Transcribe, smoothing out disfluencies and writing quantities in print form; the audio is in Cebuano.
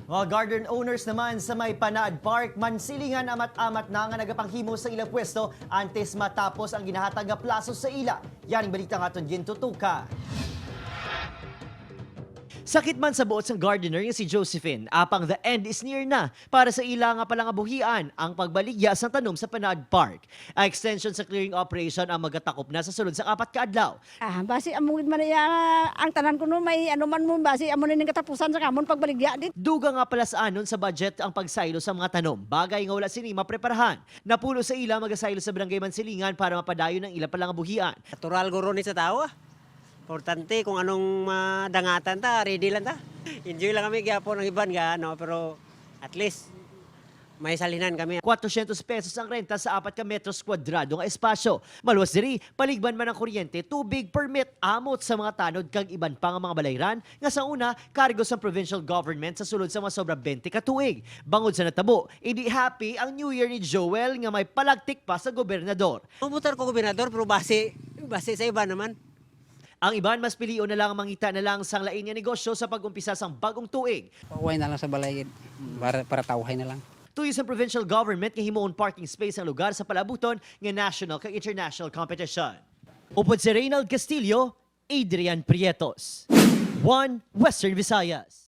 Mga garden owners naman sa may Panaad Park, Mansilingan, amat-amat na nga nagapanghimo sa ilang pwesto antes matapos ang ginahatag nga plaso sa ila. Yan ang balita nga aton gintutukan. Sakit man sa buot sang gardener nga si Josephine, apang the end is near na para sa ila nga palangabuhian ang pagbaligya sa tanom sa Panaad Park. Ang extension sa clearing operation ang magatakop na sa sulod sa 4 ka adlaw. Ah, basi amo gid man iya ang tanan ko no may ano man mo basi amo ni katapusan sa kamon pagbaligya dit. Duga nga pala sa anon sa budget ang pagsaylo sa mga tanom. Bagay nga wala sini mapreparahan. Napulo sa ila magasaylo sa Barangay Mansilingan para mapadayon ang ila palangabuhian. Natural guro ni sa tao ah. Importante kung anong madangatan ta, ready lang ta. Enjoy lang kami gyapon ang iban ga ano, pero at least may salinan kami. 400 pesos ang renta sa 4 ka metros kwadrado nga espasyo. Maluwas diri, paligban man ang kuryente, tubig, permit, amot sa mga tanod kag iban pa nga mga balayran nga sa una kargo sa provincial government sa sulod sa mga sobra 20 ka tuig. Bangod sa natabo, hindi happy ang New Year ni Joel nga may palagtik pa sa gobernador. Pumutar ko gobernador pero base base sa iba naman. Ang iban mas pilion na lang ang mangita na lang sang lain nga negosyo sa pag-umpisa sang bagong tuig. Pauwi na lang sa balay para tawhay na lang. Tuyo sa provincial government nga himuon parking space ang lugar sa palabuton nga national kag international competition. Upod si Reynald Castillo, Adrian Prietos. One Western Visayas.